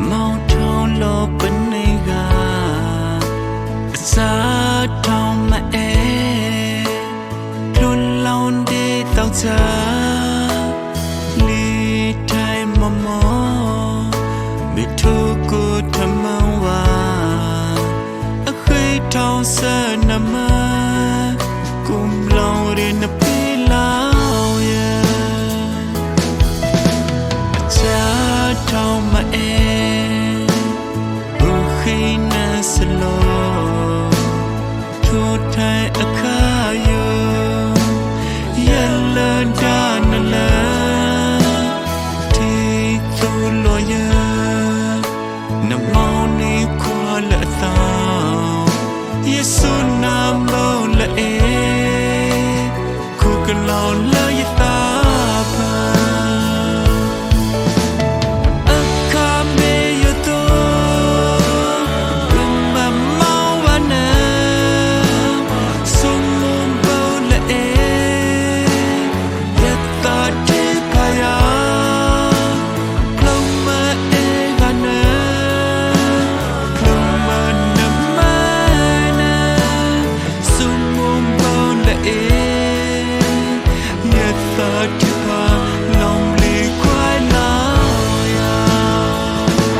မၤထွဲလီၤပန့ၢ်ဂၤ, အစးထီၣ်မၤအဲၣ်, ဖျိလီၤဒ့သီၣ်ဆၢ, လံာ်ထဲမီၢ်မီၢ်, မ့ၢ်ထိၣ်ကိၢ်ထမၢဝါ, အဃ့ထီၣ်ဆၢနမၤ, ကိးဘျီရ့နပ့လီၤယဲ အစးထီၣ်မၤအဲၣ်, ဘုဃ့နၤစလီၤ, ထိၣ်ထဲအခါယိာ်, ယဲလၢဒါနလၢ, ထံၣ်သူလီၤယဲ, နမီၢ်န့ၣ်ခွါလၢအသီ, ယစူၢ်နၤဘၣ်လၢအ့ၣ်, ခိၣ်ကလီၤလၢယသးပၢ် အခါမ့ၢ်ယိာ်သိ, ပမၤမီၢ်ဝဲနၤ, ဆိမိၣ်ဘၣ်လၢအ့ၣ်, ယသးထံၣ်ဖးယၤ, ကျိမၤအဲၣ်ဂၤနၤ, ကျိမၤနမၤနၤ, ဆိမိၣ်ဘၣ်လၢအ့ၣ် ယသးထံၣ်ဖး လီၤဘျ့ခွါလီၤယၤ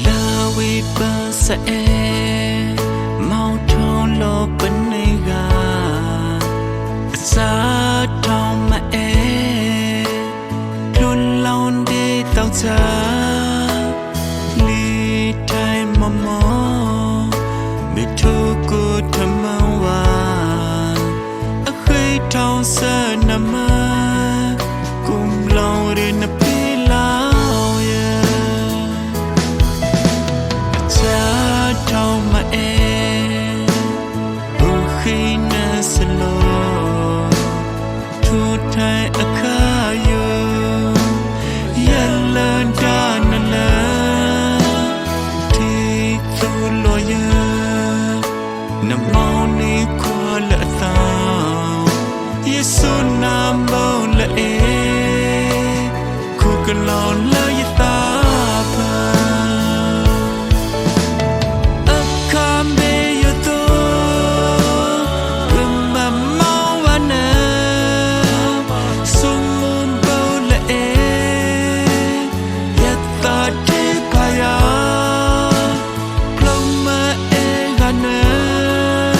လၢဝံပစအဲၣ်, မၤထွဲလီၤပန့ၢ်ဂၤ, အစးထီၣ်မၤအဲၣ်, ဖျိလီၤဒ့သီၣ်ဆၢ, လံာ်ထဲမီၢ်မီၢ်, မ့ၢ်ထိၣ်ကိၢ်ထမၢဝါ, အဃ့ထီၣ်ဆၢနမၤ, ကိးဘျီရ့နပ့လီၤယဲ အစးထီၣ်မၤအဲၣ်, ဘုဃ့နၤစလီၤ, ထိၣ်ထဲအခါယိာ်, ယဲလၢဒါနလၢ, ထံၣ်သူလီၤယဲ နမီၢ်န့ၣ်ခွါလၢအသီ, ယစူၢ်နၤဘၣ်လၢအ့ၣ်, ခိၣ်ကလီၤလၢယသးပၢ် အခါမ့ၢ်ယိာ်သိ, ပမၤမီၢ်ဝဲနၤ, ဆိမိၣ်ဘၣ်လၢအ့ၣ်, ယသးထံၣ်ဖးယၤ, ကျိမၤအဲၣ်ဂၤနၤ,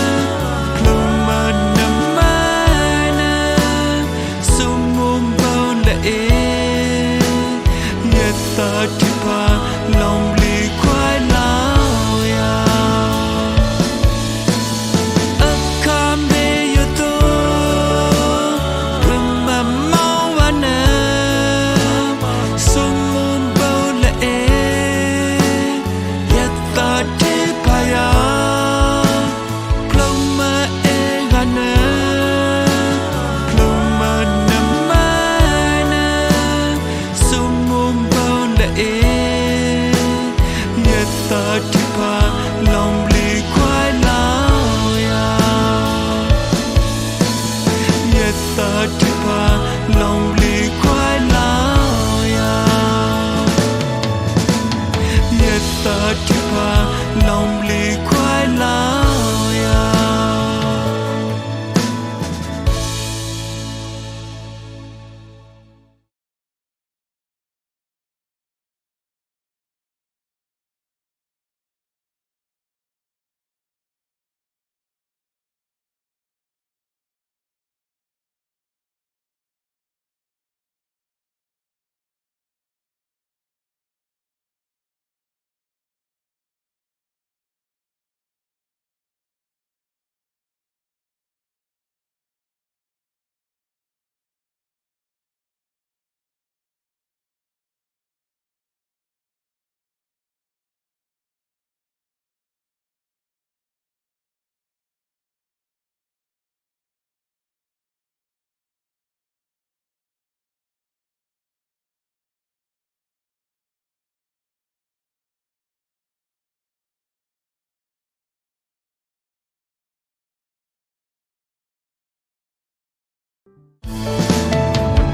ကျိမၤနမၤနၤ, ဆိမိၣ်ဘၣ်လၢအ့ၣ်, ယသးထံၣ်ဖး လီၤဘျ့ခွါလီၤယၤ အခါမ့ၢ်ယိာ်သိ, ပမၤမီၢ်ဝဲနၤ, ဆိမိၣ်ဘၣ်လၢအ့ၣ်, ယသးထံၣ်ဖးယၤ, ကျိမၤအဲၣ်ဂၤနၤ, ကျိမၤနမၤနၤ, ဆိမိၣ်ဘၣ်လၢအ့ၣ်, ယသးထံၣ်ဖး လီၤဘျ့ခွါလီၤယၤ ယသးထံၣ်ဖး လီၤဘျ့ခွါလီၤယၤ ယသးထံၣ်ဖး လီၤဘျ့ခွါလီၤယၤ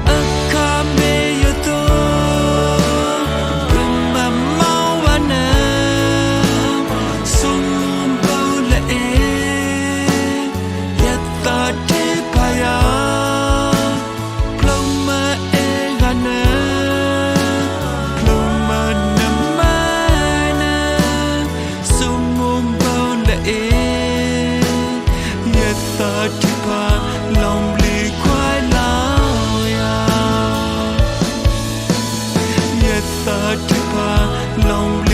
အခီပညီယသိး, ပမၤမၤဝဲနၤ, ဆိကမိၣ်ဘၣ်လၢအံၤ, ယသးဒ့ဖးယၤ, ဖျိမၤအဲၣ်ဂၤနၤ, ဖျိမၤနမၤနၤ, ဆိကမိၣ်ဘၣ်လၢအံၤ, ယသးဒ့ဖး, လီၤဘျ့ခွဲးလီၤယၤ, ယသးဒ့ဖး, လီၤဘျ့